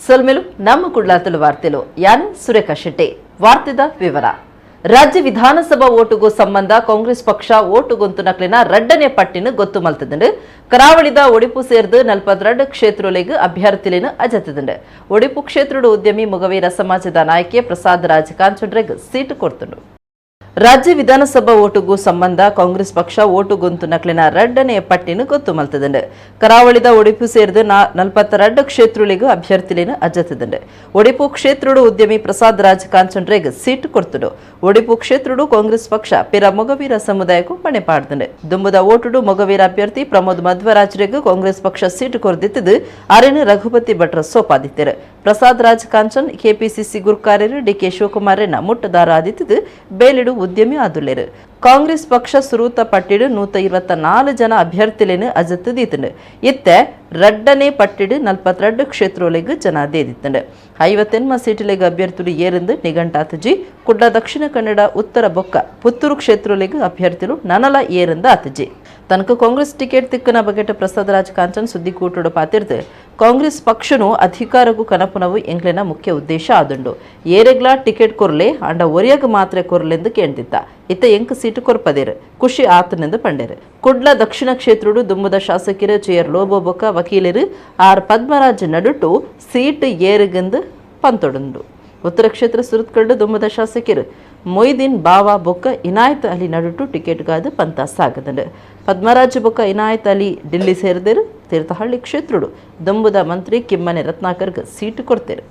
ಸೊಲ್ಮೆಲು ನಮ್ಮ ಕುಡ್ಲಾತಲು ವಾರ್ತೆಲು ಯಾನ್ ಸುರೇಖಾ ಶೆಟ್ಟಿ. ವಾರ್ತೆದ ವಿವರ. ರಾಜ್ಯ ವಿಧಾನಸಭಾ ಓಟುಗೂ ಸಂಬಂಧ ಕಾಂಗ್ರೆಸ್ ಪಕ್ಷ ಓಟುಗೊಂತು ನಕ್ಲಿನ ರಡ್ಡನೇ ಪಟ್ಟಿನ ಗೊತ್ತು ಮಲ್ತದಂಡು. ಕರಾವಳಿದ ಒಡಿಪು ಸೇರ್ದು 42 ಕ್ಷೇತ್ರಲೆಗ್ ಅಭ್ಯರ್ಥಿಲೇನು ಅಜತದಂಡು. ಒಡಿಪು ಕ್ಷೇತ್ರದ ಉದ್ಯಮಿ, ಮೊಗವೀರ ಸಮಾಜದ ನಾಯಕಿ ಪ್ರಸಾದ್ ರಾಜ್ ಕಾಂಚನ್ರೆಗ್ ಸೀಟು ಕೊರ್ತುಂಡು. ರಾಜ್ಯ ವಿಧಾನಸಭಾ ಓಟುಗೂ ಸಂಬಂಧ ಕಾಂಗ್ರೆಸ್ ಪಕ್ಷ ಓಟುಗೊಂತು ನಕ್ಲಿನ ರಡ್ಡನೇ ಪಟ್ಟಿನ ಗೊತ್ತು ಮಲ್ತದಂಡು. ಕರಾವಳಿದ ಒಡಿಪು ಸೇರ್ದು 42 ಕ್ಷೇತ್ರಗಳಿಗೂ ಅಭ್ಯರ್ಥಿಲೇನು ಅಜತದಂಡು. ಒಡಿಪು ಕ್ಷೇತ್ರಡು ಉದ್ಯಮಿ ಪ್ರಸಾದ್ ರಾಜ್ ಕಾಂಚನ್ರೆಗ್ ಸೀಟ್ ಕೊರ್ತುಡು. ಒಡಿಪು ಕ್ಷೇತ್ರಡು ಕಾಂಗ್ರೆಸ್ ಪಕ್ಷ ಪಿರ ಮೊಗವೀರ ಸಮುದಾಯಕ್ಕೂ ಪಣೆ ಪಾಡ್ದಂಡು. ದುಂಬುದ ಓಟುಡು ಮೊಗವೀರ ಅಭ್ಯರ್ಥಿ ಪ್ರಮೋದ್ ಮಧ್ವರಾಜ್ರೆಗ್ ಕಾಂಗ್ರೆಸ್ ಪಕ್ಷ ಸೀಟ್ ಕೊರ್ದಿತ್ತದು. ಅರೆನ್ ರಘುಪತಿ ಭಟ್ರ ಸೋಪಾದಿತ್ತರು. ಪ್ರಸಾದ್ ರಾಜ್ ಕಾಂಚನ್ ಕೆಪಿಸಿಸಿ ಗುರ್ಕಾರ್ಯರು ಡಿಕೆ ಶಿವಕುಮಾರ್ನ ಮುಟ್ಟದಾರ ಆದಿತ್ತದು ಬೇಲಿಡು ಉದ್ಯಮಿ ಆದುಲ್ಲೇರು. ಕಾಂಗ್ರೆಸ್ ಪಕ್ಷ ಸುರೂತ ಪಟ್ಟಿಡು 124 ಜನ ಅಭ್ಯರ್ಥಿಲೇನು ಅಜತ್ತು ದೀತಂಡು. ಇತ್ತೆ ರಡ್ಡನೇ ಪಟ್ಟಿಡು 42 ಕ್ಷೇತ್ರೊಲೆಗ್ ಜನ ದೇದಿತ್ತಂಡು. 58 ಸೀಟುಲೆಗ್ ಅಭ್ಯರ್ಥಿಲು ಏರೆಂದು ನಿಘಂಟಾತಜಿ. ಕುಡ್ಲ, ದಕ್ಷಿಣ ಕನ್ನಡ ಉತ್ತರ ಬೊಕ್ಕ ಪುತ್ತೂರು ಕ್ಷೇತ್ರೊಲೆಗ್ ಅಭ್ಯರ್ಥಿಲು ನನಲ ಏರೆಂದು ಆತಜಿ. ತನಕ ಕಾಂಗ್ರೆಸ್ ಟಿಕೆಟ್ ತಿಕ್ಕನ ಬಗೆಟ್ ಪ್ರಸಾದ್ ರಾಜ್ ಕಾಂಚನ್ ಸುದ್ದಿಕೂಟಡು ಪಾತಿರ್ದು, ಕಾಂಗ್ರೆಸ್ ಪಕ್ಷನು ಅಧಿಕಾರಕ್ಕೂ ಕನಪುನವು ಎಂಕ್ಲೆನ ಮುಖ್ಯ ಉದ್ದೇಶ ಆದುಂಡು. ಏರೆಗ್ಲಾ ಟಿಕೆಟ್ ಕೊರ್ಲೆ, ಅಂಡ ಒರಿಯಗ್ ಮಾತ್ರೆ ಕೊರ್ಲೆಂದು ಕೇಂದಿತ್ತ. ಇತ್ತ ಎಂಕ್ ಸೀಟು ಕೊರ್ಪದೇರು, ಖುಷಿ ಆತನೆಂದು ಪಂಡೇರು. ಕುಡ್ಲ ದಕ್ಷಿಣ ಕ್ಷೇತ್ರಡು ದುಂಬುದ ಶಾಸಕರು ಚೇರ್ ಲೋಬೋ ಬೊಕ್ಕ ವಕೀಲರು ಆರ್ ಪದ್ಮರಾಜ್ ನಡುಟು ಸೀಟ್ ಏರುಗೆಂದು ಪಂತೊಡುಂಡು. ಉತ್ತರ ಕ್ಷೇತ್ರ ಸುರತ್ಕಲ್ಡು ದುಂಬುದ ಶಾಸಕರು ಮೊಯ್ದೀನ್ ಬಾವಾ ಬೊಕ್ಕ ಇನಾಯತ್ ಅಲಿ ನಡುಟು ಟಿಕೆಟ್ಗಾದ ಪಂತ ಸಾಗದಂಡು. ಪದ್ಮರಾಜ್ ಬೊಕ್ಕ ಇನಾಯತ್ ಅಲಿ ಡಿಲ್ಲಿ ಸೇರಿದರು. ತೀರ್ಥಹಳ್ಳಿ ಕ್ಷೇತ್ರಡು ದುಂಬುದ ಮಂತ್ರಿ ಕಿಮ್ಮನೆ ರತ್ನಾಕರ್ಗ್ ಸೀಟು ಕೊಡ್ತೇರು.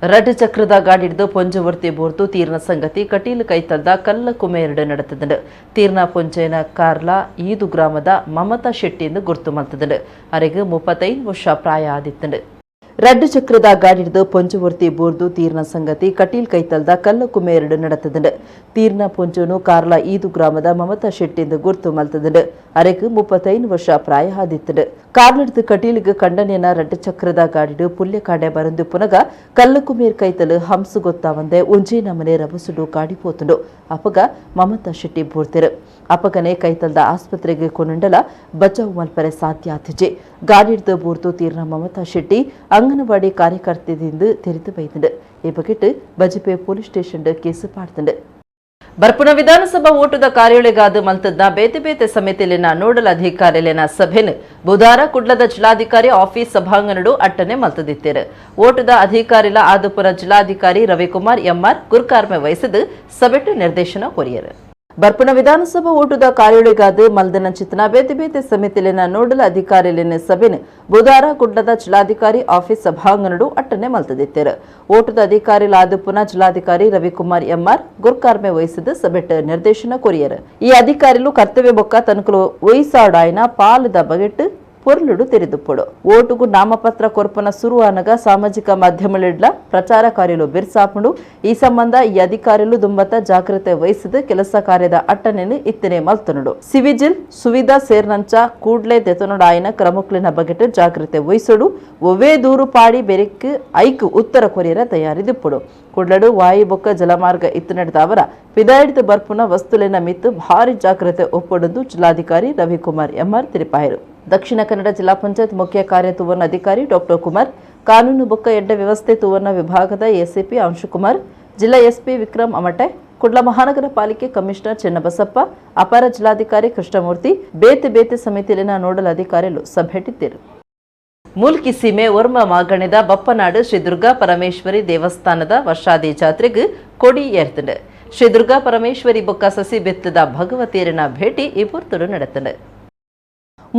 ರಡ್ಡು ಚಕ್ರದ ಗಾಡಿಡ್ದು ಪೊಂಜವರ್ತಿ ಬೋರ್ತು ತೀರ್ನ ಸಂಗತಿ ಕಟೀಲು ಕೈತಲ್ದ ಕಲ್ಲ ಕುಮೇರಡು ನಡೆತದಂಡು. ತೀರ್ನ ಪೊಂಜೆನ ಕಾರ್ಲ ಈದು ಗ್ರಾಮದ ಮಮತಾ ಶೆಟ್ಟಿ ಎಂದು ಗುರ್ತು ಮಲ್ತದಂಡು. ಅರೆಗ್ 35 ವರ್ಷ ಪ್ರಾಯ ಆದಿತ್ತಂಡು. ರಡ್ಡು ಚಕ್ರದ ಗಾಡಿಡ್ದು ಪೊಂಜುವರ್ತಿ ಬೋರ್ದು ತೀರ್ನ ಸಂಗತಿ ಕಟೀಲ್ ಕೈತಲ್ದ ಕಲ್ಲ ಕುಮೇರಡು ನಡೆತದಂಡು. ತೀರ್ನ ಪೊಂಜೋನು ಕಾರ್ಲ ಈದು ಗ್ರಾಮದ ಮಮತಾ ಶೆಟ್ಟಿ ಎಂದು ಗುರ್ತು ಮಲ್ತದಂಡು. ಅರೆಗ್ 35 ವರ್ಷ ಪ್ರಾಯ ಆದಿತ್ತಂಡು. ಕಾರ್ಲಡ್ದು ಕಟೀಲ್ಗ್ ಕಂಡನೆಯನ್ನ ರಡ್ಡು ಚಕ್ರದ ಗಾಡಿಡು ಪುಲ್ಯ ಕಾಡೆ ಬರಂದು ಪುನಗ ಕಲ್ಲಕುಮೇರ್ ಕೈತಲು ಹಂಸು ಗೊತ್ತಾವಂದೆ ಒಂಜೇ ನಮನೆ ರಭಸುಡು ಗಾಡಿ ಪೋತುಂಡು. ಅಪಗ ಮಮತಾ ಶೆಟ್ಟಿ ಬೋರ್ತಿರು. ಅಪಗನೆ ಕೈತಲ್ದ ಆಸ್ಪತ್ರೆಗೆ ಕೊನುಂಡಲ ಬಚಾವ್ ಮಲ್ಪರೆ ಸಾಧ್ಯ ಆತಿಜೆ. ಗಾಡಿಡ್ದು ಬೋರ್ತು ತೀರ್ನ ಮಮತಾ ಶೆಟ್ಟಿ ಅಂಗನವಾಡಿ ಕಾರ್ಯಕರ್ತೆದಿಂದ ತೆರೆದು ಬೈದಂಡು. ಈ ಬಗೆಟ್ ಬಜಪೆ ಪೊಲೀಸ್ ಸ್ಟೇಷನ್ ಕೇಸು ಪಾಡ್ತಂಡು. ಬರ್ಪುನ ವಿಧಾನಸಭಾ ಓಟುದ ಕಾರ್ಯಾಲಯಗಾದ ಮಲ್ತದ್ನ ಬೇತೆ ಬೇತೆ ಸಮಿತಿಲಿನ ನೋಡಲ್ ಅಧಿಕಾರಿಲಿನ ಸಭೆನ್ ಬುಧಾರ ಕುಡ್ಲದ ಜಿಲ್ಲಾಧಿಕಾರಿ ಆಫೀಸ್ ಸಭಾಂಗಣಡು ಅಟ್ಟನೆ ಮಲ್ತದಿತ್ತೇರು. ಓಟುದ ಅಧಿಕಾರಿಲ ಆದುಪುರ ಜಿಲ್ಲಾಧಿಕಾರಿ ರವಿಕುಮಾರ್ ಎಂಆರ್ ಗುರ್ಕಾರ್ಮೆ ವಹಿಸಿದು ಸಭೆಟ್ ನಿರ್ದೇಶನ ಕೊರಿಯರು. ಬರ್ಪುನ ವಿಧಾನಸಭಾ ಓಟುದ ಕಾರ್ಯಾಲಯಗಾದ ಮಲ್ದನ ಚಿತ್ನ ಬೇತೆ ಬೇತೆ ಸಮಿತಿಲಿನ ನೋಡಲ್ ಅಧಿಕಾರಿಲಿನ ಸಭೆನ್ ಬುಧಾರ ಕುಡ್ಲದ ಜಿಲ್ಲಾಧಿಕಾರಿ ಆಫೀಸ್ ಸಭಾಂಗಣಡು ಅಟ್ಟನೆ ಮಲ್ತದಿತ್ತೇರು. ಓಟುದ ಅಧಿಕಾರಿಲ ಆದುಪುನ ಜಿಲ್ಲಾಧಿಕಾರಿ ರವಿಕುಮಾರ್ ಎಂಆರ್ ಗುರ್ಕಾರ್ಮೆ ವಹಿಸಿದ ಸಭೆಟ್ ನಿರ್ದೇಶನ ಕೊರಿಯರು. ಈ ಅಧಿಕಾರಿಲು ಕರ್ತವ್ಯ ಬೊಕ್ಕ ತನಕಲು ವಹಿಸಾಡಾಯನ ಪಾಲದ ಬಗೆಟ್ ಪೊರ್ಲುಡು ತೆರೆದುಪ್ಪುಡು. ಓಟುಗು ನಾಮಪತ್ರ ಕೊರ್ಪನ ಸುರುವಾನಗ ಸಾಮಾಜಿಕ ಮಾಧ್ಯಮಗಳಿಡ್ಲ ಪ್ರಚಾರ ಕಾರ್ಯಲು ಬಿರ್ಸಾಪುಂಡು. ಈ ಸಂಬಂಧ ಈ ಅಧಿಕಾರಿಲು ದುಂಬತ್ತ ಜಾಗ್ರತೆ ವಹಿಸಿದ ಕೆಲಸ ಕಾರ್ಯದ ಅಟ್ಟನೆನು ಇತ್ತನೆ ಮಲ್ತನುಡು. ಸಿವಿಜಿಲ್ ಸುವಿಧಾ ಸೇರ್ನಂಚ ಕೂಡ್ಲೆ ದೆತನುಡಾಯನ ಕ್ರಮಕ್ಲಿನ ಬಗೆಟ್ ಜಾಗ್ರತೆ ವಹಿಸುಡು. ಒವ್ವೇ ದೂರು ಪಾಡಿ ಬೆರಿಕ್ ಐಕ್ ಉತ್ತರ ಕೊರಿಯರ ತಯಾರಿದಿಪ್ಪುಡು. ಕುಡ್ಲಡು ವಾಯು ಬೊಕ್ಕ ಜಲಮಾರ್ಗ ಇತ್ತು ನಡೆದವರ ಪಿದಾಯಿಡ್ದು ಬರ್ಪುನ ವಸ್ತುಲಿನ ಮಿತ್ತು ಭಾರಿ ಜಾಗ್ರತೆ ಒಪ್ಪೊಡೊಂದು ಜಿಲ್ಲಾಧಿಕಾರಿ ರವಿಕುಮಾರ್ ಎಂಆರ್ ತಿರುಪಾಯರು. ದಕ್ಷಿಣ ಕನ್ನಡ ಜಿಲ್ಲಾ ಪಂಚಾಯತ್ ಮುಖ್ಯ ಕಾರ್ಯತುವನ್ನ ಅಧಿಕಾರಿ ಡಾಕ್ಟರ್ ಕುಮಾರ್, ಕಾನೂನು ಬೊಕ್ಕ ಎಡ್ಡ ವ್ಯವಸ್ಥೆ ತುವನ್ನ ವಿಭಾಗದ ಎಸಿಪಿ ಅಂಶುಕುಮಾರ್, ಜಿಲ್ಲಾ ಎಸ್ಪಿ ವಿಕ್ರಮ್ ಅಮಟೆ, ಕುಡ್ಲ ಮಹಾನಗರ ಪಾಲಿಕೆ ಕಮಿಷನರ್ ಚೆನ್ನಬಸಪ್ಪ, ಅಪರ ಜಿಲ್ಲಾಧಿಕಾರಿ ಕೃಷ್ಣಮೂರ್ತಿ, ಬೇತೆ ಬೇತೆ ಸಮಿತಿಯಲ್ಲಿನ ನೋಡಲ್ ಅಧಿಕಾರಿಗಳು ಸಭೆಟಿದ್ದರು. ಮೂಲ್ಕಿ ಸೀಮೆ ಒರ್ಮ ಮಾಗಣದ ಬಪ್ಪನಾಡು ಶ್ರೀ ದುರ್ಗಾ ಪರಮೇಶ್ವರಿ ದೇವಸ್ಥಾನದ ವರ್ಷಾದಿ ಜಾತ್ರೆಗೆ ಕೊಡಿ ಏರ್ತಂಡು. ಶ್ರೀ ದುರ್ಗಾ ಪರಮೇಶ್ವರಿ ಬೊಕ್ಕ ಸಸಿ ಬೆತ್ತದ ಭಗವತೀರನ ಭೇಟಿ ಈ ಪೊರ್ತುಡು ನಡೆತಂಡು.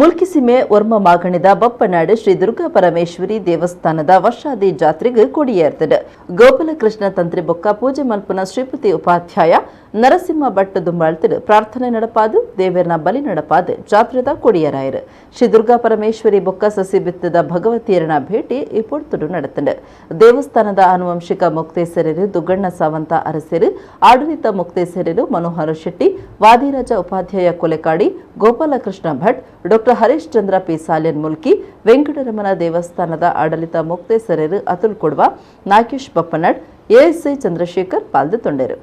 ಮುಲ್ಕಿಸಿಮೆ ಒರ್ಮ ಮಾಗಣಿದ ಬಪ್ಪನಾಡು ಶ್ರೀ ದುರ್ಗಾ ಪರಮೇಶ್ವರಿ ದೇವಸ್ಥಾನದ ವರ್ಷಾದಿ ಜಾತ್ರೆಗೆ ಕೊಡಿಯೇರ್ತದೆ. ಗೋಪಾಲಕೃಷ್ಣ ತಂತ್ರಿ ಬೊಕ್ಕ ಪೂಜೆ ಮಲ್ಪುನ ಶ್ರೀಪತಿ ಉಪಾಧ್ಯಾಯ ನರಸಿಂಹ ಭಟ್ ದುಂಬಾಳ್ತಿರು ಪ್ರಾರ್ಥನೆ ನಡಪಾದು, ದೇವರನ ಬಲಿ ನಡಪಾದು ಜಾತ್ರೆದ ಕೊಡಿಯರಾಯರು. ಶ್ರೀ ದುರ್ಗಾ ಪರಮೇಶ್ವರಿ ಬೊಕ್ಕ ಸಸಿ ಬಿತ್ತದ ಭಗವತಿಯರನ ಭೇಟಿ ಈ ಪೊರ್ತುಡು ನಡೆತಂಡು. ದೇವಸ್ಥಾನದ ಆನುವಂಶಿಕ ಮೊಕ್ತೇಸರರು ದುಗ್ಗಣ್ಣ ಸಾವಂತ ಅರಸರು, ಆಡಳಿತ ಮೊಕ್ತೇಸರರು ಮನೋಹರ ಶೆಟ್ಟಿ, ವಾದಿರಾಜ ಉಪಾಧ್ಯಾಯ ಕೊಲೆಕಾಡಿ, ಗೋಪಾಲಕೃಷ್ಣ ಭಟ್, ಡಾಕ್ಟರ್ ಹರೀಶ್ ಚಂದ್ರ ಪಿ ಸಾಲ್ಯನ್ ಮುಲ್ಕಿ, ವೆಂಕಟರಮಣ ದೇವಸ್ಥಾನದ ಆಡಳಿತ ಮೊಕ್ತೇಸರರು ಅತುಲ್ ಕೊಡ್ವಾ, ನಾಗೇಶ್ ಬಪ್ಪನಾಡ್, ಎಎಸ್ಐ ಚಂದ್ರಶೇಖರ್ ಪಾಲ್ದು ತೊಂಡೆರು.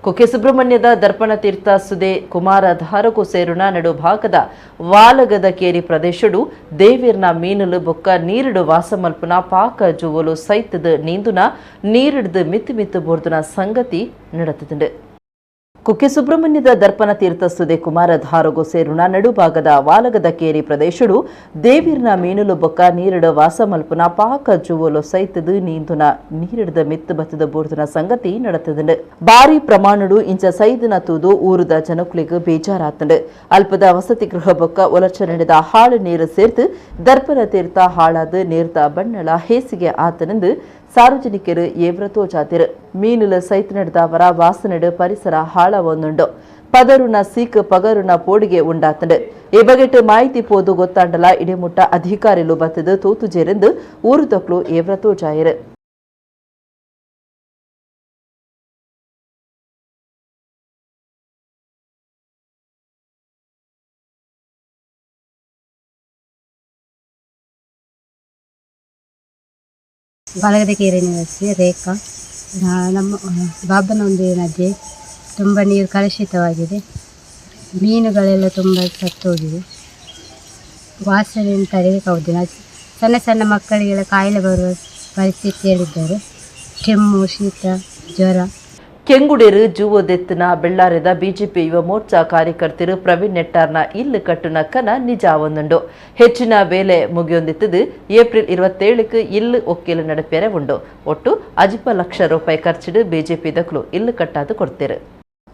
Kukke ಸುಬ್ರಹ್ಮಣ್ಯದ ದರ್ಪಣ ತೀರ್ಥ ಸುದೆ ಕುಮಾರ ಧಾರಕು ಸೇರುನ ನಡುಭಾಗದ ವಾಲಗದ ಕೇರಿ ಪ್ರದೇಶಡು ದೇವಿರ್ನ ಮೀನುಲು ಬೊಕ್ಕ ನೀರುಡು ವಾಸಮಲ್ಪುನ ಪಾಕ ಜುವಲು ಸೈತದ ನೀಂದುನ ನೀರಿಡ್ದು ಮಿತ್ತು ಮಿತ್ತು ಬೋರ್ದುನ ಸಂಗತಿ ನಡತದುಂಡು. ಕುಕ್ಕೆ ಸುಬ್ರಹ್ಮಣ್ಯದ ದರ್ಪಣ ತೀರ್ಥ ಸುದೆ ಕುಮಾರ ಧಾರಗು ಸೇರುನ ನಡುಭಾಗದ ವಾಲಗದ ಕೇರಿ ಪ್ರದೇಶಡು ದೇವಿರ್ನ ಮೀನುಲು ಬೊಕ್ಕ ನೀರಿಡ ವಾಸಮಲ್ಪುನ ಪಾಕ ಜುವಲು ಸೈತದು ನೀಂದುನ ನೀರಿಡದ ಮಿತ್ತು ಬತ್ತದ ಬೋರ್ದುನ ಸಂಗತಿ ನಡತದುಂಡು. ಭಾರಿ ಪ್ರಮಾಣಡು ಇಂಚ ಸೈದನ ತೂದು ಊರುದ ಜನಕುಲಿಗೆ ಬೇಜಾರಾತಂಡು. ಅಲ್ಪದ ವಸತಿ ಗೃಹ ಬೊಕ್ಕ ಒಲಚ ನಡೆದ ಹಾಳು ನೀರು ಸೇರ್ತು ದರ್ಪಣ ತೀರ್ಥ ಹಾಳಾದ ನೀರ್ತ ಬಣ್ಣಳ ಹೇಸಿಗೆ ಆತನೆಂದು ಸಾರ್ವಜನಿಕರು ಏವ್ರ ತೋಜಾತಿರು. ಮೀನುಲ ಸೈತ ನಡೆದವರ ವಾಸನೆಡು ಪರಿಸರ ಹಾಳ ಒಂದುಂಡು. ಪದರುನ ಸೀಕ್ ಪಗರುನ ಪೋಡಿಗೆ ಉಂಡಾತಂಡು. ಈ ಬಗೆಟ್ ಮಾಹಿತಿ ಪೋದು ಗೊತ್ತಾಂಡಲ ಇಡಿಮುಟ್ಟ ಅಧಿಕಾರಿಲು ಬತ್ತದು ತೂತುಜೇರೆಂದು ಊರು ತಕ್ಲು ಏವ್ರ ತೋಜಾಯಿರು. ಬಾಲಗದಕೆರೆ ನಿವಾಸಿ ರೇಖಾ. ನಮ್ಮ ಬಾಬನೊಂದು ನದಿ ತುಂಬ ನೀರು ಕಲುಷಿತವಾಗಿದೆ. ಮೀನುಗಳೆಲ್ಲ ತುಂಬ ಸತ್ತೋಗಿದೆ. ವಾಸನೆಯನ್ನು ತಡೆಯಲಿಕ್ಕಾಗುವುದಿಲ್ಲ. ಸಣ್ಣ ಸಣ್ಣ ಮಕ್ಕಳಿಗೆಲ್ಲ ಕಾಯಿಲೆ ಬರುವ ಪರಿಸ್ಥಿತಿಯಲ್ಲಿದ್ದಾರೆ. ಕೆಮ್ಮು, ಶೀತ, ಜ್ವರ. ಕೆಂಗುಡೇರು ಜೂವದೆತ್ತಿನ ಬೆಳ್ಳಾರೆದ ಬಿಜೆಪಿ ಯುವ ಮೋರ್ಚಾ ಕಾರ್ಯಕರ್ತರು ಪ್ರವೀಣ್ ನೆಟ್ಟಾರ್ನ ಇಲ್ಲು ಕಟ್ಟುನ ಕನ ನಿಜ ಒಂದುಂಡು. ಹೆಚ್ಚಿನ ಬೇಲೆ ಮುಗಿಯೊಂದಿತ್ತದು. ಏಪ್ರಿಲ್ 27ಕ್ಕೆ ಇಲ್ಲು ಒಕ್ಕೇಲು ನಡಪೇರೆ ಉಂಡು. ಒಟ್ಟು 5 ಲಕ್ಷ ರೂಪಾಯಿ ಖರ್ಚಿಡು ಬಿಜೆಪಿ ದಕ್ಲು ಇಲ್ಲು ಕಟ್ಟಾದು ಕೊಡ್ತೇರು.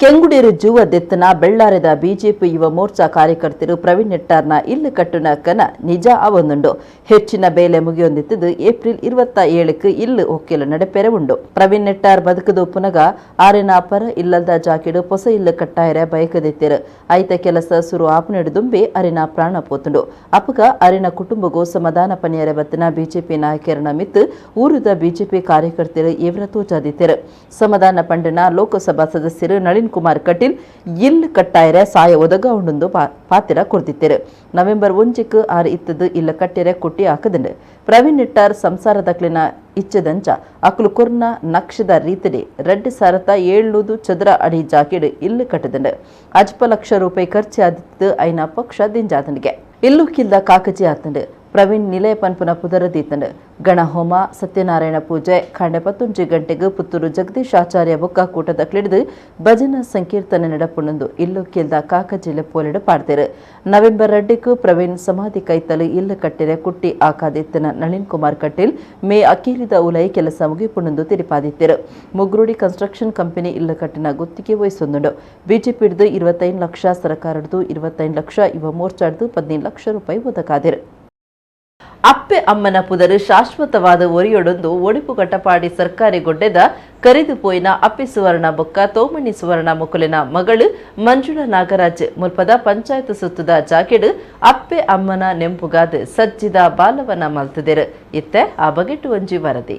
ಕೆಂಗುಡೇರು ಜೂವದೆತ್ತನ ಬೆಳ್ಳಾರೆದ ಬಿಜೆಪಿ ಯುವ ಮೋರ್ಚಾ ಕಾರ್ಯಕರ್ತರು ಪ್ರವೀಣ್ ನೆಟ್ಟಾರ್ನ ಇಲ್ಲು ಕಟ್ಟುನ ಕನ ನಿಜ ಅವೊಂದುಂಡು. ಹೆಚ್ಚಿನ ಬೇಲೆ ಮುಗಿಯೊಂದಿತ್ತದು. ಏಪ್ರಿಲ್ 27ಕ್ಕೆ ಇಲ್ಲು ಒಕ್ಕೆಲು ನಡಪೆರೆ ಉಂಡು. ಪ್ರವೀಣ್ ನೆಟ್ಟಾರ್ ಬದುಕದು ಪುನಗ ಆರೆನ ಪರ ಇಲ್ಲಲ್ದ ಜಾಕೆಡು ಪೊಸ ಇಲ್ಲು ಕಟ್ಟಾಯರೆ ಬಯಕದಿತ್ತಿರು. ಐತ ಕೆಲಸ ಸುರು ಆಪನೆಡು ಅರಿನ ಪ್ರಾಣ ಪೋತುಂಡು. ಅಪಗ ಅರಿನ ಕುಟುಂಬಗೂ ಸಮಾಧಾನ ಪನಿಯರೆ ಬತ್ತಿನ ಬಿಜೆಪಿ ನಾಯಕರನ ಮಿತ್ತು ಊರುದ ಬಿಜೆಪಿ ಕಾರ್ಯಕರ್ತರು ಏವ್ರ ತೋಜಾದಿತ್ತಿರು. ಸಮಾಧಾನ ಪಂಡನ ಲೋಕಸಭಾ ಸದಸ್ಯರು ನಳಿನ್ ಕುಮಾರ್ ಕಟೀಲ್ ಇಲ್ಲು ಕಟ್ಟಾಯರೆ ಸಾಯ ಒದಗ ಉಂಡು ಪಾತಿರ ಕೊರ್ದಿತ್ತೇರು. ನವೆಂಬರ್ 1ಕ್ಕೆ ಆರು ಇತ್ತದು ಇಲ್ಲ ಕಟ್ಟಿರೆ ಕುಟ್ಟಿ ಹಾಕದಂಡು. ಪ್ರವೀಣ್ ನೆಟ್ಟಾರ್ ಸಂಸಾರದಕ್ಲಿನ ಇಚ್ಚದಂಚ ಅಕ್ಲು ಕೊರ್ನ ನಕ್ಷದ ರೀತಿಡೆ 2700 ಚದರ ಅಡಿ ಜಾಕೆಡು ಇಲ್ಲು ಕಟ್ಟದಂಡು. 5 ಲಕ್ಷ ರೂಪಾಯಿ ಖರ್ಚು ಆದಿತ್ತು. ಐನ ಪಕ್ಷ ದಿಂಜಾದಂಡಿಗೆ ಇಲ್ಲು ಕಿಲ್ದ ಕಾಕಜಿ ಆತಂಡು. ಪ್ರವೀಣ್ ನಿಲಯ ಪನ್ಪುನ ಪುದರ ದೀತಂಡು. ಗಣಹೋಮ, ಸತ್ಯನಾರಾಯಣ ಪೂಜೆ, ಖಾಂಡೆ 11 ಗಂಟೆಗೆ ಪುತ್ತೂರು ಜಗದೀಶ್ ಆಚಾರ್ಯ ಬೊಕ್ಕ ಕೂಟದ ಕ್ಲಿಡಿದು ಭಜನಾ ಸಂಕೀರ್ತನೆ ನಡಪುಣಂದು ಇಲ್ಲು ಕೇಲ್ದ ಕಾಕಜಿಲೆ ಪೋಲಿಡು ಪಾಡ್ತೇರು. ನವೆಂಬರ್ 2ಕ್ಕೂ ಪ್ರವೀಣ್ ಸಮಾಧಿ ಕೈತಲು ಇಲ್ಲು ಕಟ್ಟಿರೆ ಕುಟ್ಟಿ ಆಕಾದಿತ್ತನ ನಳಿನ್ ಕುಮಾರ್ ಕಟೀಲ್ ಮೇ ಅಕೀರಿದ ಉಲೈ ಕೆಲಸ ಮುಗಿಪುಣಂದು ತಿರಿಪಾದಿತ್ತೇರು. ಮುಗ್ರುಡಿ ಕನ್ಸ್ಟ್ರಕ್ಷನ್ ಕಂಪನಿ ಇಲ್ಲು ಕಟ್ಟಿನ ಗುತ್ತಿಗೆ ವಹಿಸೊಂದುಂಡು. ಬಿಜೆಪಿಡ್ದು 25 ಲಕ್ಷ, ಸರ್ಕಾರಡ್ದು 25 ಲಕ್ಷ, ಯುವ ಮೋರ್ಚಾಡ್ದು 15 ಲಕ್ಷ ರೂಪಾಯಿ ಒದಕಾದಿರು. ಅಪ್ಪೆ ಅಮ್ಮನ ಪುದರು ಶಾಶ್ವತವಾದ ಒರಿಯೊಡೊಂದು ಒಡಿಪು ಕಟ್ಟಪಾಡಿ ಸರ್ಕಾರಿ ಗೊಡ್ಡೆದ ಕರಿದು ಪೋಯಿನ ಅಪ್ಪಿ ಸುವರ್ಣ ಬೊಕ್ಕ ತೋಮಣಿ ಸುವರ್ಣ ಮುಕುಲಿನ ಮಗಳು ಮಂಜುಳಾ ನಾಗರಾಜ್ ಮುಲ್ಪದ ಪಂಚಾಯತ್ ಸುತ್ತದ ಜಾಕೆಡ್ ಅಪ್ಪೆ ಅಮ್ಮನ ನೆಂಪುಗಾದ್ ಸಜ್ಜಿದ ಬಾಲವನ ಮಲ್ತದಿರು. ಇತ್ತೆ ಆ ಬಗೆಟು ಒಂಜಿ ವರದಿ.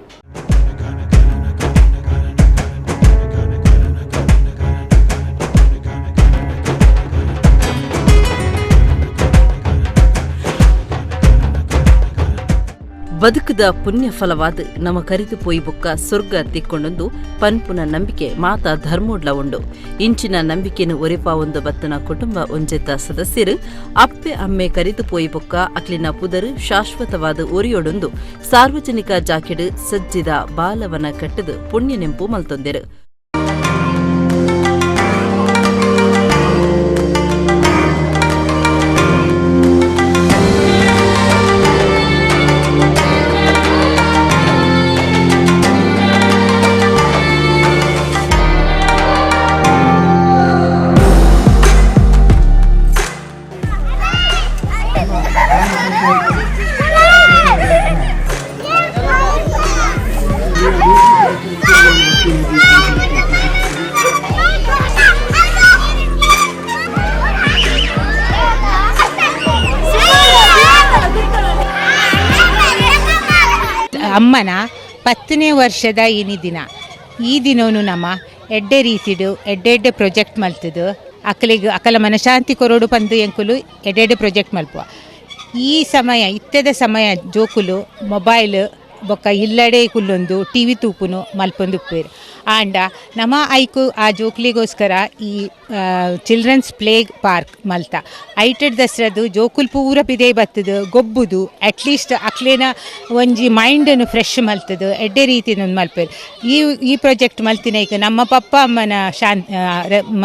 ಬದುಕದ ಪುಣ್ಯ ಫಲವಾದ ನಮ ಕರಿದು ಪೋಯಿ ಬೊಕ್ಕ ಸ್ವರ್ಗ ತಿಕ್ಕೊಂಡೊಂದು ಪನ್ಪುನ ನಂಬಿಕೆ ಮಾತಾ ಧರ್ಮೋಡ್ಲ ಉಂಡು. ಇಂಚಿನ ನಂಬಿಕೆನು ಒರಿಪಾವೊಂದು ಬತ್ತನ ಕುಟುಂಬ ಒಂಜೆತ ಸದಸ್ಯರು ಅಪ್ಪೆ ಅಮ್ಮೆ ಕರಿದು ಪೋಯಿ ಬೊಕ್ಕ ಅಕ್ಲಿನ ಪುದರು ಶಾಶ್ವತವಾದ ಒರಿಯೊಡೊಂದು ಸಾರ್ವಜನಿಕ ಜಾಕೆಡ್ ಸಜ್ಜಿದ ಬಾಲವನ ಕಟ್ಟದು ಪುಣ್ಯ ನೆಂಪು ಮಲ್ತೊಂದೆರು. ಅಮ್ಮನ 10ನೇ ವರ್ಷದ ಇನಿ ದಿನ. ಈ ದಿನವೂ ನಮ್ಮ ಎಡ್ಡೆ ರೀತಿಡು ಎಡ್ಡೆ ಎಡ್ಡೆ ಪ್ರೊಜೆಕ್ಟ್ ಮಲ್ತದು ಅಕಲಿಗೆ ಅಕಲ ಮನಶಾಂತಿ ಕೊರಡು ಪಂದು ಎಂಕುಲು ಎಡ್ಡೆ ಎಡ್ಡೆ ಪ್ರೊಜೆಕ್ಟ್ ಮಲ್ಪುವ. ಈ ಸಮಯ ಇತ್ತೆದ ಸಮಯ ಜೋಕುಲು ಮೊಬೈಲ್ ಬೊಕ್ಕ ಇಲ್ಲಡೆ ಕುಲ್ಲೊಂದು ಟಿವಿ ತೂಪುನು ಮಲ್ಪೊಂದು ಉಪ್ಪೇರು. ಆಂಡ ನಮ್ಮ ಐಕು ಆ ಜೋಕ್ಲಿಗೋಸ್ಕರ ಈ children's play park ಮಲ್ತ ಐಟೆಡ್ ದಸರದು ಜೋಕುಲ್ ಪೂರ ಪಿದೆ ಬತ್ತದು ಗೊಬ್ಬುದು ಅಟ್ಲೀಸ್ಟ್ ಅಕ್ಲೇನ ಒಂಜಿ ಮೈಂಡನ್ನು ಫ್ರೆಶ್ ಮಲ್ತದು ಎಡ್ಡೆ ರೀತಿ ಮಲ್ಪೆರ್ ಈ ಈ ಪ್ರಾಜೆಕ್ಟ್ ಮಲ್ತಿನ ಈಗ ನಮ್ಮ ಪಪ್ಪ ಅಮ್ಮನ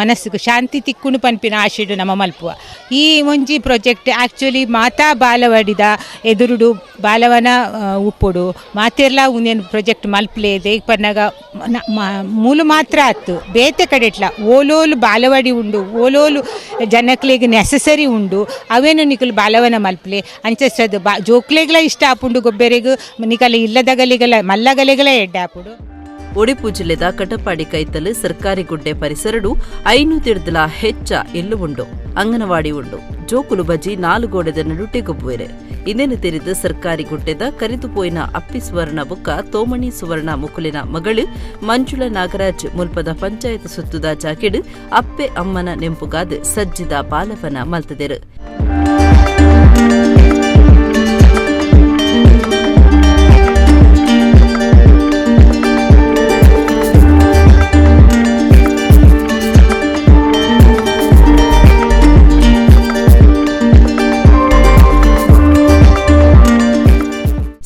ಮನಸ್ಸಿಗೆ ಶಾಂತಿ ತಿಕ್ಕುಂಡು ಪನ್ಪಿನ ಆಶೆಡು ನಮ್ಮ ಮಲ್ಪುವ ಈ ಒಂಜಿ ಪ್ರಾಜೆಕ್ಟ್ ಆ್ಯಕ್ಚುಲಿ ಮಾತಾ ಬಾಲವಾಡಿದ ಎದುರುಡು ಬಾಲವನ ಉಪ್ಪುಡು ಮಾತೆರ್ಲ ಒಂದೇನು ಪ್ರಾಜೆಕ್ಟ್ ಮಲ್ಪಲೆ ದೇಗ್ ಪನ್ನಗ ಮೂಲು ಮಾತ್ರ ಆತು ಬೇತೆ ಕಡೆಟ್ಲ ಓಲೋಲು ಬಾಲವಾಡಿ ಉಂಡು ಓಲೋಲು ಜನಕ್ಲೆಗ್ ನೆಸಸರಿ ಉಂಡು ಅವೇನು ನಿಕುಲು ಬಾಲವನ ಮಲ್ಪಲೆ ಅಂಚಸದು ಬಾ ಜೋಕ್ಲೆಗ್ಲ ಇಷ್ಟ ಆಪುಂಡು ಗೊಬ್ಬೆರೆಗ್ ನಿಕಲ ಇಲ್ಲದಗಲಿಗಲ ಮಲ್ಲಗಲಿಗಲ ಎಡ್ಡೆ ಆಪುಂಡು. ಒಡಿಪು ಜಿಲ್ಲೆದ ಕಟಪಾಡಿ ಕೈತಲು ಸರ್ಕಾರಿ ಗುಡ್ಡೆ ಪರಿಸರಡು 500 ಹೆಚ್ಚ ಎಲ್ಲು ಉಂಡು ಅಂಗನವಾಡಿ ಉಂಡು ಜೋಕುಲು ಬಜಿ 4 ಗೋಡೆದ ನಡುಟೆ ಗೊಬ್ಬುವೆರೆ. ಇನ್ನೇನು ತೆರೆದ ಸರ್ಕಾರಿ ಗುಡ್ಡೆದ ಕರಿದು ಪೋಯಿನ ಅಪ್ಪಿ ಸುವರ್ಣ ಬುಕ್ಕ ತೋಮಣಿ ಸುವರ್ಣ ಮುಕುಲಿನ ಮಗಳು ಮಂಜುಳಾ ನಾಗರಾಜ್ ಮುಲ್ಪದ ಪಂಚಾಯತ್ ಸುತ್ತುದ ಜಾಕೆಡ್ ಅಪ್ಪೆ ಅಮ್ಮನ ನೆಂಪುಗಾದ್ ಸಜ್ಜಿದ ಬಾಲವನ ಮಲ್ತದೆರು.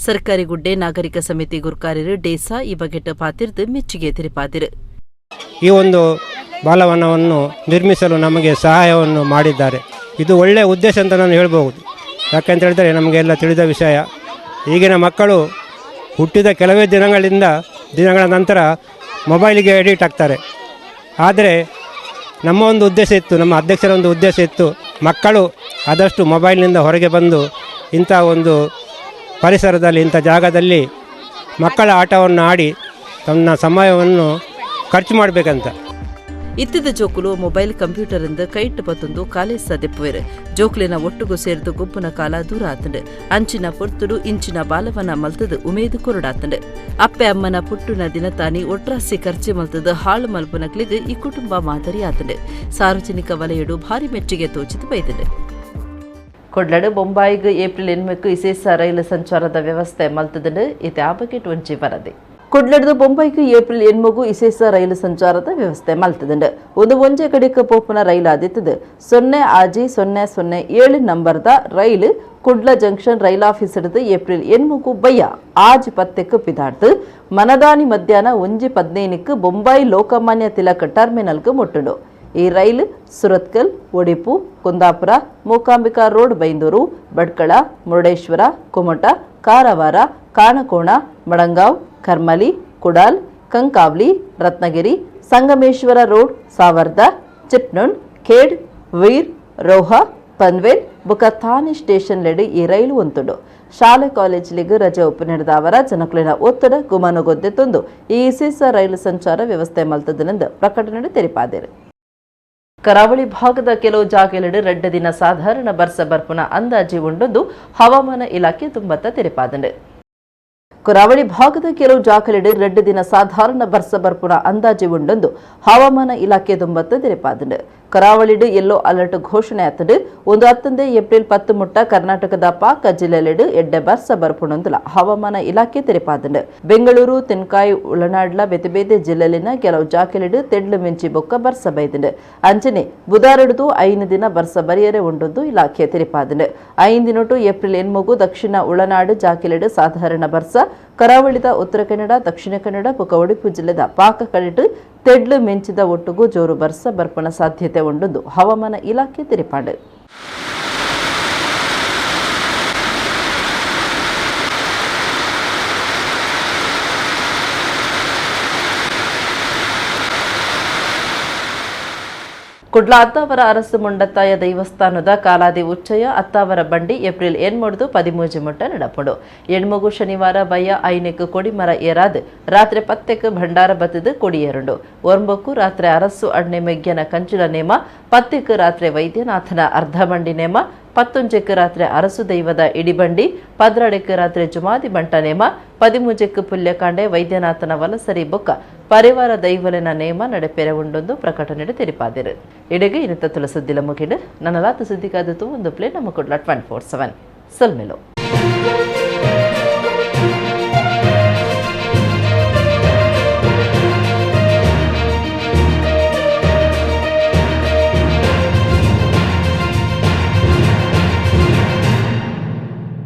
ಸರ್ಕಾರಿ ಗುಡ್ಡೆ ನಾಗರಿಕ ಸಮಿತಿ ಗುರ್ಕಾರ್ಯರು ಡೇಸಾ ಈ ಬಗೆಟ್ ಪಾತಿರ್ದು ಮೆಚ್ಚುಗೆ ತೆರಿಪಾದಿರು. ಈ ಒಂದು ಬಾಲವನವನ್ನು ನಿರ್ಮಿಸಲು ನಮಗೆ ಸಹಾಯವನ್ನು ಮಾಡಿದ್ದಾರೆ. ಇದು ಒಳ್ಳೆಯ ಉದ್ದೇಶ ಅಂತ ನಾನು ಹೇಳ್ಬಹುದು. ಯಾಕೆಂತ ಹೇಳಿದರೆ ನಮಗೆಲ್ಲ ತಿಳಿದ ವಿಷಯ, ಈಗಿನ ಮಕ್ಕಳು ಹುಟ್ಟಿದ ಕೆಲವೇ ದಿನಗಳ ನಂತರ ಮೊಬೈಲಿಗೆ ಅಡಿಕ್ಟ್ ಆಗ್ತಾರೆ. ಆದರೆ ನಮ್ಮ ಒಂದು ಉದ್ದೇಶ ಇತ್ತು, ನಮ್ಮ ಅಧ್ಯಕ್ಷರ ಒಂದು ಉದ್ದೇಶ ಇತ್ತು, ಮಕ್ಕಳು ಆದಷ್ಟು ಮೊಬೈಲ್ನಿಂದ ಹೊರಗೆ ಬಂದು ಇಂಥ ಒಂದು ಪರಿಸರದಲ್ಲಿ, ಇಂಥ ಜಾಗದಲ್ಲಿ ಮಕ್ಕಳ ಆಟವನ್ನು ಆಡಿ ತನ್ನ ಸಮಯವನ್ನು ಖರ್ಚು ಮಾಡಬೇಕಂತ. ಇತ್ತಿದ ಜೋಕುಲು ಮೊಬೈಲ್ ಕಂಪ್ಯೂಟರ್ ಇಂದ ಕೈಟ್ಟು ಪತ್ತೊಂದು ಕಾಲೇಜ್ ಸದೆಪ್ಪುವೆರು. ಜೋಕುಲಿನ ಒಟ್ಟುಗು ಸೇರಿದು ಗೊಬ್ಬುನ ಕಾಲ ದೂರ ಆತಂಡು. ಅಂಚಿನ ಪೊರ್ತುಡು ಇಂಚಿನ ಬಾಲವನ ಮಲ್ತದು ಉಮೇದು ಕೊರಡಾತಂಡು. ಅಪ್ಪೆ ಅಮ್ಮನ ಪುಟ್ಟುನ ದಿನತಾನಿ ಒಟ್ರಾಸಿ ಖರ್ಚು ಮಲ್ತದು ಹಾಳು ಮಲ್ಪುನಕ್ಲಿಗ್ ಈ ಕುಟುಂಬ ಮಾದರಿ ಆತಂಡು. ಸಾರ್ವಜನಿಕ ವಲಯಡು ಭಾರಿ ಮೆಚ್ಚುಗೆ ತೋಚಿತು ಬೈತಂಡು. ಕೊಡ್ಲಡು ಬೊಂಬಾಯಿಗ್ ಏಪ್ರಿಲ್ 8 ಇಸೇಸ ರೈಲು ಸಂಚಾರದ ವ್ಯವಸ್ಥೆ ಮಲ್ತದಂಡು. ಇತ್ತೆ ಆ ಬಗೆಟ್ ಒಂಜಿ ವರದಿ. ಕುಡ್ಲಡ್ದು ಬೊಂಬೈಗ್ ಏಪ್ರಿಲ್ 8 ಇಸೇಸ ರೈಲು ಸಂಚಾರದ ವ್ಯವಸ್ಥೆ ಮಲ್ತದಂಡು. ಒಂದು ಒಂಜೆ ಕಡೆಕ್ ಪೋಪುನ ರೈಲು ಆದಿತ್ತದು 0 6 0 0 7 ನಂಬರ್ದ rail Kudla junction rail office ಹಿಡಿದು ಏಪ್ರಿಲ್ 8 ಬಯ್ಯ 6:10 ಪಿದಾಡ್ದು ಮನದಾನಿ ಮಧ್ಯಾಹ್ನ 1:15 ಬೊಂಬಾಯಿ ಲೋಕಮಾನ್ಯ ತಿಲಕ್ ಟರ್ಮಿನಲ್ಗೆ ಮುಟ್ಟುಂಡು. ಈ rail Surathkal, Odipu, Kundapura, Mookambika road, Byndoor, Bhatkal, Murudeshwar, Kumta, Karwar, ಕಾಣಕೋಣ, ಮಡಂಗಾವ್, ಕರ್ಮಲಿ, Kudal, ಕಂಕಾವ್ಲಿ, Ratnagiri, Sangameshwara road, ಸಾವರ್ದ, ಚಿಪ್ನುಣ್, ಖೇಡ್, ವೀರ್, ರೋಹ, ಪನ್ವೇಲ್ ಬುಕ ಥಾನೆ ಸ್ಟೇಷನ್ ಲೆಡು ಈ ರೈಲು ಒಂತುಂಡು. ಶಾಲೆ ಕಾಲೇಜ್ಲಿಗ್ ರಜೆ ಒಪ್ಪು ನಡೆದವರ ಜನಕುಲಿನ ಒತ್ತಡ ಗುಮನಗೊದ್ದೆ ತಂದು ಈ ವಿಶೇಷ ರೈಲು ಸಂಚಾರ ವ್ಯವಸ್ಥೆ ಮಲ್ತದನೆಂದು ಪ್ರಕಟಣೆ ತೆರಿಪಾದಿರು. ಕರಾವಳಿ ಭಾಗದ ಕೆಲವು ಜಾಗೆಲೆಡು 2 ದಿನ ಸಾಧಾರಣ ಬರ್ಸ ಬರ್ಪುನ ಅಂದಾಜಿ ಉಂಡೊಂದು ಹವಾಮಾನ ಇಲಾಖೆ ತುಂಬತ್ತ ತೆರಿಪಾದಂಡು. ಕರಾವಳಿ ಭಾಗದ ಕೆಲವು ಜಾಗಲೆಡು 2 ದಿನ ಸಾಧಾರಣ ಬರ್ಸ ಬರ್ಪುನ ಅಂದಾಜಿ ಉಂಡೊಂದು ಹವಾಮಾನ ಇಲಾಖೆ ತುಂಬತ್ತ ತೆರಿಪಾದಂಡು. ಕರಾವಳಿಡು ಯೆಲ್ಲೋ ಅಲರ್ಟ್ ಘೋಷಣೆ ಆತಂಡು. ಒಂದು ಹತ್ತಂದೆ ಏಪ್ರಿಲ್ 10 ಮುಟ್ಟ ಕರ್ನಾಟಕದ ಪಾಕ ಜಿಲ್ಲೆಲೆಡು ಎಡ್ಡೆ ಬರ್ಸ ಬರ್ಪುನೊಂದುಲ ಹವಾಮಾನ ಇಲಾಖೆ ತೆರಿಪಾದಂಡು. ಬೆಂಗಳೂರು, ತೆನ್ಕಾಯಿ, ಉಳನಾಡ್ಲ ಬೇತೆ ಬೇತೆ ಜಿಲ್ಲೆಲಿನ ಕೆಲವು ಜಾಕೆಲೆಡು ತೆಡ್ಲು ಮಿಂಚಿ ಬೊಕ್ಕ ಬರ್ಸ ಬೈದಂಡು. ಅಂಚನೆ ಬುಧಾರಡುದು 5 ದಿನ ಬರ್ಸ ಬರಿಯರೆ ಉಂಡೊಂದು ಇಲಾಖೆ ತೆರಿಪಾದಂಡು. 5 ದಿನೊಟು ಏಪ್ರಿಲ್ 8 ದಕ್ಷಿಣ ಉಳನಾಡು ಜಾಕೆಲೆಡು ಸಾಧಾರಣ ಬರ್ಸ, ಕರಾವಳಿದ ಉತ್ತರ ಕನ್ನಡ, ದಕ್ಷಿಣ ಕನ್ನಡ ಬೊಕ್ಕ ಒಡಿಪು ಜಿಲ್ಲೆದ ಪಾಕ ಕಡೆಟು ತೆಡ್ಲು ಮೆಂಚಿದ ಒಟ್ಟುಗು ಜೋರು ಬರ್ಸ ಬರ್ಪಣ ಸಾಧ್ಯತೆ ಉಂಡೊಂದು ಹವಾಮಾನ ಇಲಾಖೆ ತೆರಿಪಾಂಡು. ಕುಡ್ಲ ಅತ್ತಾವರ ಅರಸು ಮುಂಡತ್ತಾಯ ದೈವಸ್ಥಾನದ ಕಾಲಾದಿ ಉಚ್ಚಯ ಅತ್ತಾವರ ಬಂಡಿ ಏಪ್ರಿಲ್ 8 13 ಮುಟ್ಟ ನಡಪಡು. 8 ಶನಿವಾರ ಬಯ್ಯ 5 ಕೊಡಿಮರ ಏರಾದ್ ರಾತ್ರಿ 10 ಭಂಡಾರ ಬತ್ತದು ಕೊಡಿಯೇರುಂಡು. 9 ರಾತ್ರಿ ಅರಸು ಅಣ್ಣೆ ಮೆಗ್ಯನ ಕಂಚಿನ ನೇಮ, 10 ರಾತ್ರಿ ವೈದ್ಯನಾಥನ ಅರ್ಧ ಬಂಡಿ ನೇಮ, 11 ರಾತ್ರಿ ಅರಸು ದೈವದ ಇಡಿಬಂಡಿ, 12 ರಾತ್ರಿ ಜುಮಾದಿ ಬಂಟ ನೇಮ, 13 ಪುಲ್ಯಕಾಂಡೆ ವೈದ್ಯನಾಥನ ವಲಸರಿ ಬೊಕ್ಕ ಪರಿವಾರ ದೈವಲಿನ ನೇಮ ನಡೆಪೆರೆ ಉಂಡೊಂದು ಪ್ರಕಟಣೆ ತೆರಿಪಾದಿರು. ಇಡೆಗೆ ಇನ್ನಿತ ತುಳಸುದ್ದಿಲ ಮುಗಿಡು ನನ್ನಲಾತ ಸುದ್ದಿಗಾದತು ಒಂದು ಪ್ಲೇ ನಮ್ಮ ಕೊಡ್ಲ 24/7 ಸಲ್ಮೆಲೋ.